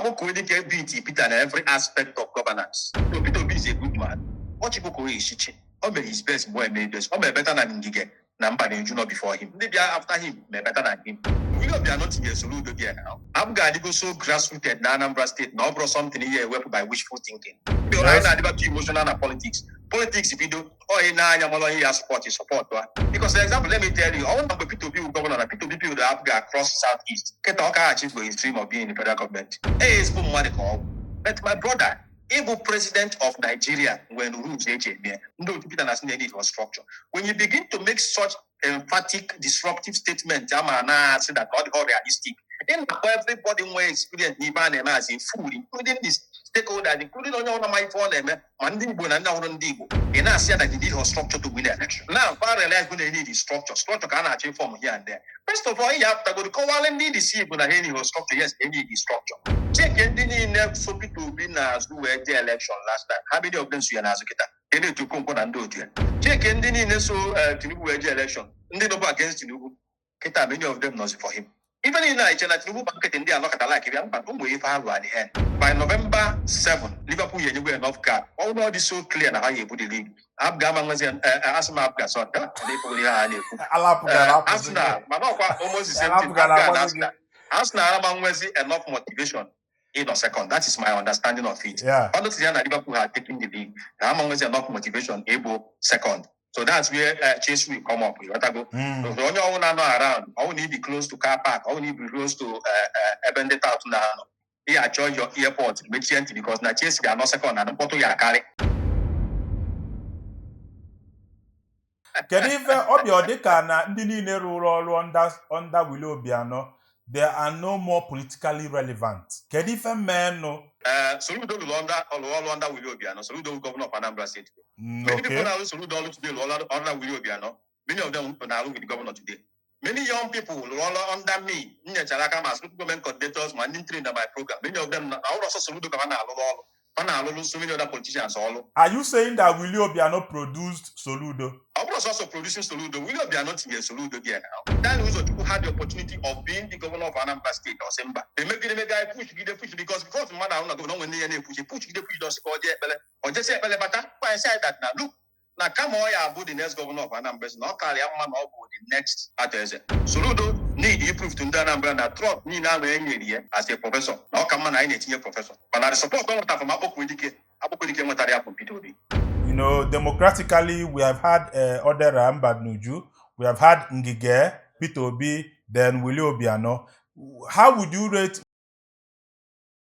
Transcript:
Akpokuedike beat Peter na every aspect of governance. So Peter Obi is a good man. Ọchịkwu ka o esichi o mere his best mgbe o eme best. O mere better than Ngige na Mbadinuju nọ before him. Ndị bịa after him mere better than him. Willie Obiano tinyere Soludo there now. APGA adịgo so grassrooted na Anambra State na ọ bụrụ something ihe ewepụ by wishful thinking. Ndị anyị na-adịba too emotional na politics. Politics bido onye na-anya mara onye ya support support ha. Because, for example, let me tell you, ọ bụrụ na mgbe Peter Obi wụ governor na Peter Obi build APGA across South East, kịta ọ ka achieve his dream of being in the federal government. Ee, ezigbo mmadụ ka ọ bụ. But my brother, ịbụ president of Nigeria nwere rules eji eme ya. Ndị otu Peter na need for structure. When you begin to make such emphatic disruptive statement, ama na-asị that not all realistic, ị na-akpọ everybody nwee experience n'ibe a na-eme as a fool, including the stakeholders, including onye ọbụla ma ife ọ na-eme, ma ndị Igbo na ndị ọhụrụ ndị Igbo. Ị na-asị ya that you need structure to win the election. Now fa realize na need structure, structure ka a na-achọ ịform here and there. First of all, ị ya apụtagoro kọwara ndị DC bụ na ha need structure. Yes, they need structure. Check ndị niile so Peter Obi n'azụ wee jee election last time. How many of them so ya n'azụ kịta? Kenneth Okonkwo na ndị otu ya. Check ndị niile so Tinubu wee jee election, ndị nọbụ against Tinubu kịta, many of them nọzi for him. Ife niile a iche na Tinubu market ndị anọkọta like bịa mba ụmụ ife ha lụ at the end. By November 7, Liverpool ya enyegwo enough gap. Ọ bụrụ ọ dị so clear na ha ya ebu the league. APGA ama nwezi asị m APGA, sorry, na-ekwughị ihe ha na-ekwu. Alapụgara apụzi. Arsenal, mana ọkwa almost the same thing. Alapụgara APGA na akpọzi gị. Arsenal, Arsenal ama nwezi enough motivation ịnọ second. That is my understanding of it. Ọ notice ya na Liverpool had taken the league, na ama nwezi enough motivation ịbụ second. So that's where Chase will come up. Ịghọtago? Mm. So onye ọnwụ na-anọ around, ọnwụ na ibi close to car park, ọnwụ na ibi close to ebe ndị tout na-anọ, ị achọ your earpod mechie ntị, because na Chelsea ga-anọ second na mkpọtụ ya akarị. Kedu ife ọbịa ọ dịka na ndị niile rụrụ ọrụ under Willie Obianọ, they are no more politically relevant? Kedu ife meenụ? Soludo rụrụ ọrụ under Willie Obianọ. Soludo bụ governor of Anambra State. Many people na-arụ Soludo ọrụ today rụrụ ọrụ under Willie Obianọ. Many of them na-arụ with the governor today. Many young people rụrụ ọrụ under me m nyechara aka, ma as local government coordinators, ma ndị trained na my program. Many of them na ọrụ ọsọ Soludo ka ha na-alụrụ ọrụ, ha na-alụrụ so many other politicians ọrụ. Are you saying that Willie Obianọ produced Soludo? Ọ bụrụ sọsọ producing Soludo, Willie Obianọ tinyere Soludo there now. Daniel Ụzọchukwu had the opportunity of being the governor of Anambra State. Ọ sị mba. Emegide mega anyị push gide push because mmadụ ahụ na governor nwere ihe na-epush push gide push dọsị ka ọ jee ekpere, ọ jesi ekpere bata gwa sị that na look, na kama ọ ya abụ the next governor of Anambra State, na ọ karịa mma na ọ bụ the next Arthur Eze. Soludo need improve to ndị Anambra na trust niile ahụ e nyere ya as a professor, na ọ ka mma na anyị na-etinye professor, mana the support ọ nwetara from Akpokuedike, Akpokuedike nwetara ya from Peter Obi. Democratically, we have had Odera Mbadinuju, we have had Ngige, Peter Obi, then Willie Obiano. How would you rate